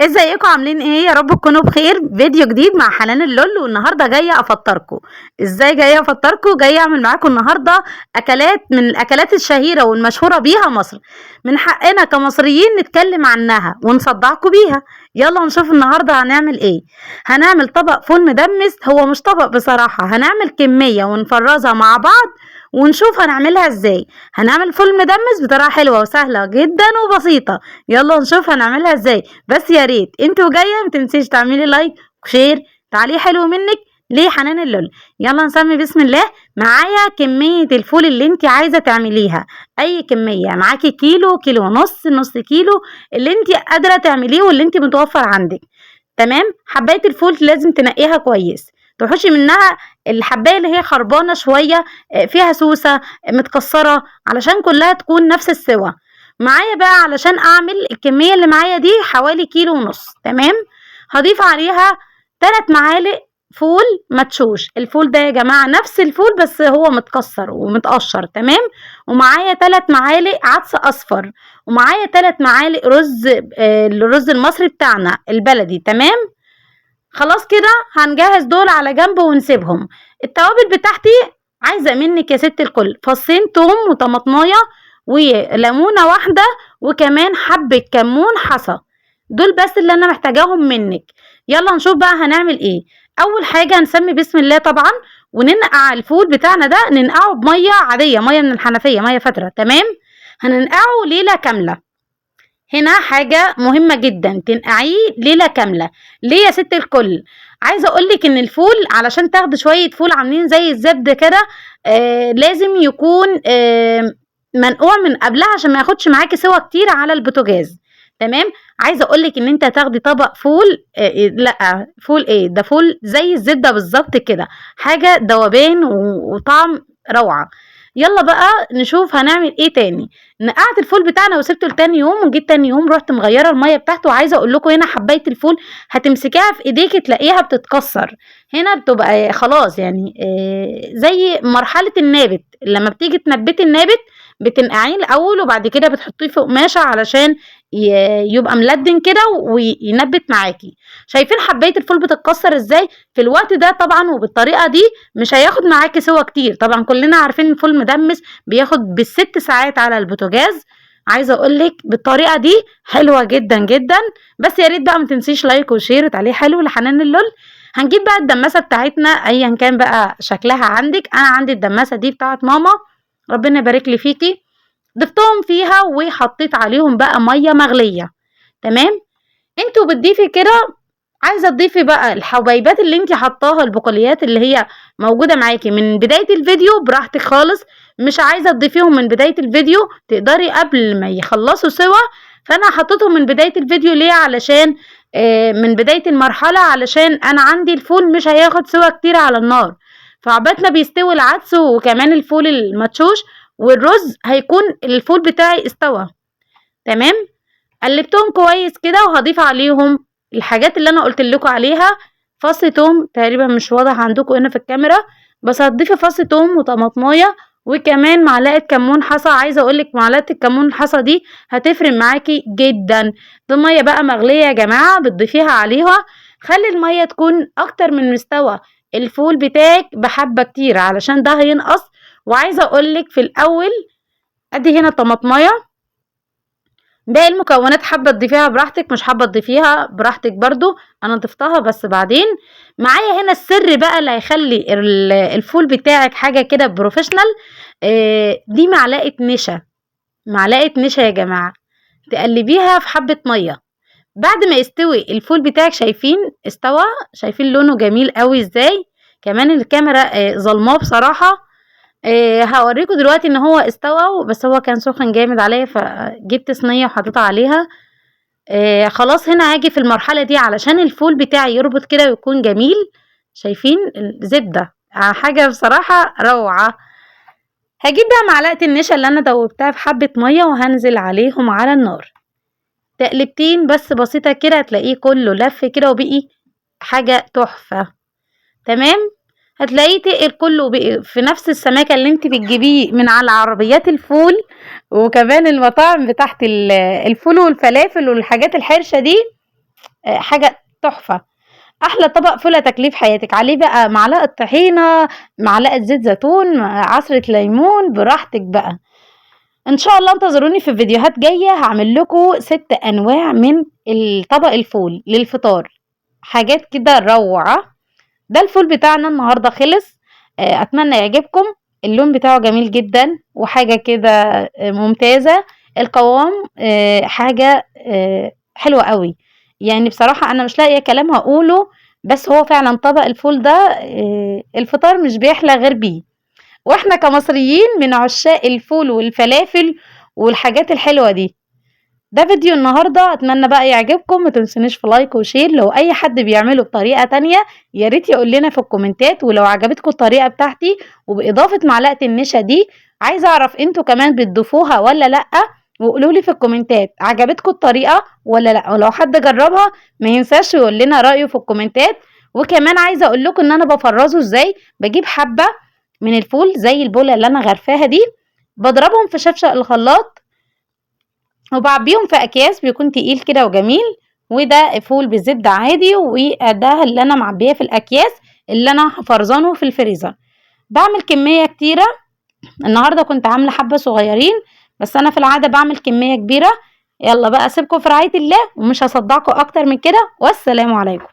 ازيكم عاملين ايه؟ يا رب تكونوا بخير. فيديو جديد مع حنان اللول، والنهارده جاية افطركم. ازاي جاية افطركم؟ جاية اعمل معاكم النهارده اكلات من الاكلات الشهيرة والمشهوره بيها مصر، من حقنا كمصريين نتكلم عنها ونصدعكم بيها. يلا نشوف النهارده هنعمل ايه. هنعمل طبق فول مدمس، هو مش طبق بصراحة، هنعمل كمية ونفرزها مع بعض ونشوف هنعملها ازاي. هنعمل فول مدمس بطريقة حلوة وسهلة جدا وبسيطة، يلا نشوف هنعملها ازاي. بس يا ريت انتوا جاية ما تنسيش تعملي like و share، تعليق حلو منك ليه حنان اللول. يلا نسمي بسم الله. معايا كمية الفول اللي انت عايزه تعمليها، اي كمية معاكي، كيلو، كيلو ونص، نص كيلو، اللي انت قادرة تعمليه واللي انت متوفر عندك. تمام. حبايه الفول لازم تنقيها كويس، تحوشي منها الحبايه اللي هي خربانة شوية، فيها سوسة، متكسره، علشان كلها تكون نفس السوى. معايا بقى علشان اعمل الكمية اللي معايا دي حوالي كيلو ونص. تمام. هضيف عليها 3 معالق فول مدشوش. الفول ده يا جماعة نفس الفول بس هو متكسر ومتقشر. تمام. ومعايا 3 معالق عدس اصفر، ومعايا 3 معالق رز، الرز المصري بتاعنا البلدي. تمام. خلاص كده هنجهز دول على جنب ونسيبهم. التوابل بتاعتي عايزه منك يا ست الكل فصين توم وطماطمايه وليمونه واحدة، وكمان حبه كمون حصى. دول بس اللي انا محتاجاهم منك. يلا نشوف بقى هنعمل ايه. اول حاجة هنسمي بسم الله طبعا، وننقع الفول بتاعنا ده، ننقعه بميه عادية، مية من الحنفية، مية فترة. تمام. هننقعه ليلة كاملة. هنا حاجة مهمة جدا، تنقعيه ليلة كاملة. ليه يا ست الكل؟ عايزه اقولك ان الفول علشان تاخدي شوية فول عاملين زي الزبدة كده، لازم يكون منقوع من قبلها عشان ما ياخدش معاكي سوا كتير على البوتاجاز. تمام. عايزه اقولك ان انت هتاخدي طبق فول، لا فول ايه ده، فول زي الزبدة بالظبط كده، حاجة دوبان وطعم روعه. يلا بقى نشوف هنعمل ايه تاني. نقعت الفول بتاعنا وسبته لتاني يوم، وجيت تاني يوم رحت مغيرة المية بتاعته. وعايزه اقول لكم هنا حبايه الفول هتمسكيها في ايديكي تلاقيها بتتكسر، هنا بتبقى خلاص زي مرحلة النابت، لما بتيجي تنبتي النابت بتنقعيه الاول وبعد كده بتحطيه في قماشة علشان يبقى ملدن كده وينبت معاكي. شايفين حبايه الفول بتتكسر ازاي في الوقت ده؟ طبعا وبالطريقه دي مش هياخد معاكي سوا كتير. طبعا كلنا عارفين الفول مدمس بياخد بالست ساعات على البوتاجاز. عايزه اقولك بالطريقة دي حلوة جدا جدا. بس يا ريت بقى ما تنسيش like و share وتعليق حلو لحنان اللول. هنجيب بقى الدماسه بتاعتنا ايا كان بقى شكلها عندك. انا عندي الدماسه دي بتاعت ماما، ربنا يبارك لي فيكي. ضفتهم فيها وحطيت عليهم بقى مية مغليه. تمام. انتوا بتضيفي كده، عايزه تضيفي بقى الحبيبات اللي انتي حطاها، البقوليات اللي هي موجودة معاكي من بداية الفيديو براحتك خالص. مش عايزه تضيفيهم من بداية الفيديو تقدري قبل ما يخلصوا سوا. فانا حطيتهم من بداية الفيديو ليه؟ علشان من بداية المرحلة، علشان انا عندي الفول مش هياخد سوا كتير على النار، فعقبال ما بيستوي العدس وكمان الفول المدشوش والرز هيكون الفول بتاعي استوى. تمام. قلبتهم كويس كده وهضيف عليهم الحاجات اللي انا قلت لكم عليها. فص توم تقريبا مش واضح عندكم هنا في الكاميرا، بس هتضيفي فص توم وطماطمايه وكمان معلقه كمون حصى. عايزه اقول لك معلقه الكمون الحصى دي هتفرق معاكي جدا. دي مية بقى مغليه يا جماعة بتضيفيها عليها. خلي المية تكون اكتر من مستوى الفول بتاعك بحبه كتير علشان ده هينقص. وعايزه اقول لك في الاول ادي هنا طماطمايه، باقي المكونات حابة تضيفيها براحتك، مش حابة تضيفيها براحتك برضو، انا ضفتها بس بعدين. معايا هنا السر بقى اللي هيخلي الفول بتاعك حاجة كده professional، دي معلقه نشا، معلقه نشا يا جماعة، تقلبيها في حبه مية بعد ما يستوي الفول بتاعك. شايفين استوى؟ شايفين لونه جميل قوي ازاي؟ كمان الكاميرا ظلماه بصراحة. هوريكم دلوقتي ان هو استوى، بس هو كان سخن جامد عليا فجبت صينية وحطيتها عليها. خلاص هنا هاجي في المرحلة دي علشان الفول بتاعي يربط كده ويكون جميل. شايفين الزبدة؟ حاجة بصراحة روعه. هجيب بقى معلقه النشا اللي انا دوبتها في حبه مية وهنزل عليهم على النار تقلبتين بس بسيطة كده، هتلاقيه كله لف كده وبقي حاجة تحفة. تمام. هتلاقيه تقل كله بقي في نفس السماكه اللي انت بتجيبيه من على عربيات الفول وكمان المطاعم بتاعت الفول والفلافل والحاجات الحرشه دي. حاجة تحفة. أحلى طبق فول هتاكليه في حياتك، عليه بقى معلقة طحينة، معلقة زيت زيتون، عصرة ليمون، براحتك بقى. إن شاء الله انتظروني في فيديوهات جاية، هعمل لكم 6 أنواع من الطبق الفول للفطار، حاجات كده روعة. ده الفول بتاعنا النهاردة خلص، أتمنى يعجبكم. اللون بتاعه جميل جدا وحاجة كده ممتازة، القوام حاجة حلوة قوي. بصراحة أنا مش لاقية كلام هقوله، بس هو فعلا طبق الفول ده الفطار مش بيحلى غير بيه، واحنا كمصريين من عشاق الفول والفلافل والحاجات الحلوة دي. ده فيديو النهاردة، اتمنى بقى يعجبكم. ما تنسونيش في like و share. لو اي حد بيعمله بطريقة تانية يا ريت يقول لنا في الكومنتات، ولو عجبتكم الطريقة بتاعتي وبإضافة معلقة النشا دي، عايزة اعرف انتوا كمان بتضيفوها ولا لأ، وقولوا لي في الكومنتات عجبتكم الطريقة ولا لأ، ولو حد جربها ما ينساش يقول لنا رأيه في الكومنتات. وكمان عايزة اقول لكم ان انا بفرزه ازاي. بجيب حبة من الفول زي البولة اللي انا غرفاها دي، بضربهم في شفشق الخلاط وبعبيهم في اكياس، بيكون تقيل كده وجميل. وده فول بالزبدة عادي، وده اللي انا معبيه في الاكياس اللي انا هفرزنه في الفريزر. بعمل كمية كتيرة، النهاردة كنت عاملة حبة صغيرين، بس انا في العادة بعمل كمية كبيرة. يلا بقى اسيبكم في رعاية الله، ومش هصدعكم اكتر من كده، والسلام عليكم.